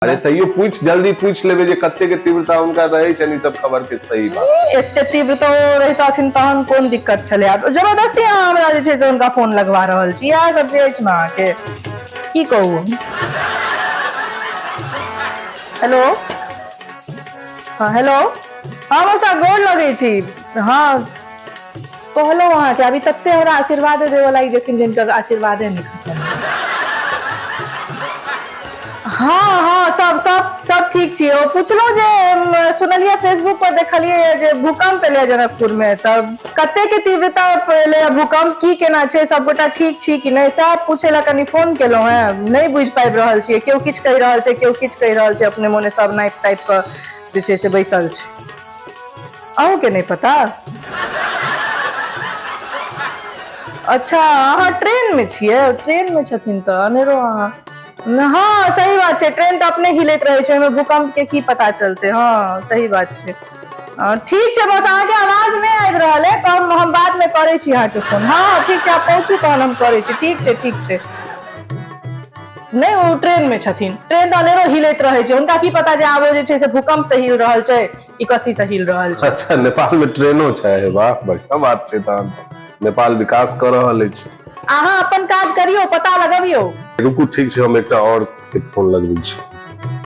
अरे तैयो पूछ, जल्दी पूछ लेबै जे कते के तीव्रता हुनका रहै छनि, ई सब खबर के सही बात। एते तीव्रता ओ रहितथिन तहन कोन दिक्कत छलै। आब जबरदस्ती अहाँ हमरा जे छै से हुनका फोन लगवा रहल छी, इएह सब जे अछि ने अहाँके की कहू हम। हेलो, हँ हेलो, हँ मौसा गोर लगै छी। हँ कहलहुँ अहाँके अभी तते हमरा आशीर्वादे देबऽ लागि जेथिन जिनकर आशीर्वादे नहि खतम। हँ हँ सब सब सब ठीक छी। ओ पुछलहुँ जे सुनलियै फेसबुक पर देखलियै जे भूकंप एलै जनकपुर मे, तऽ कते के तीव्रता एलै भूकंप, की केना छै, सबगोटा ठीक छी कि नहि, सएह पूछे ला कनि फोन केलहुँ हेँ। नहि बुझि पाबि रहल छियै, केओ किछु कहि रहल छै, केओ किछु कहि रहल छै, अपने मोने सब नापि तापि कऽ जे छै से बैसल छै। अहूँके नहि पता? अच्छा अहाँ ट्रेनमे छियै? ट्रेनमे छथिन तऽ अनेरो अहाँ। हँ सही बात छै, ट्रेन तऽ अपने हिलैत रहै छै, ओहिमे भूकंप के की पता चलतै। हँ सही बात छै। ठीक छै, बस अहाँके आवाज नहि आबि रहल अइ, तऽ हम बादमे करै छी अहाँके फोन। हँ हँ ठीक छै, आब पहुँचू तहन हम करै छी। ठीक छै ठीक छै। नहि ओ ट्रेनमे छथिन, ट्रेन तऽ अनेरो हिलैत रहै छै, हुनका की पता जे आब ओ जे छै से भूकंप से हिल रहल छै ई कथी से हिल रहल छै। अच्छा नेपाल में ट्रेनो छै, वाह बढ़िया बात छै, तहन नेपाल विकास कऽ रहल अछि। अहाँ अपन काज करियौ, पता लगबियौ। रुकू ठीक छै, हम एकटा और के फोन लगबै छी।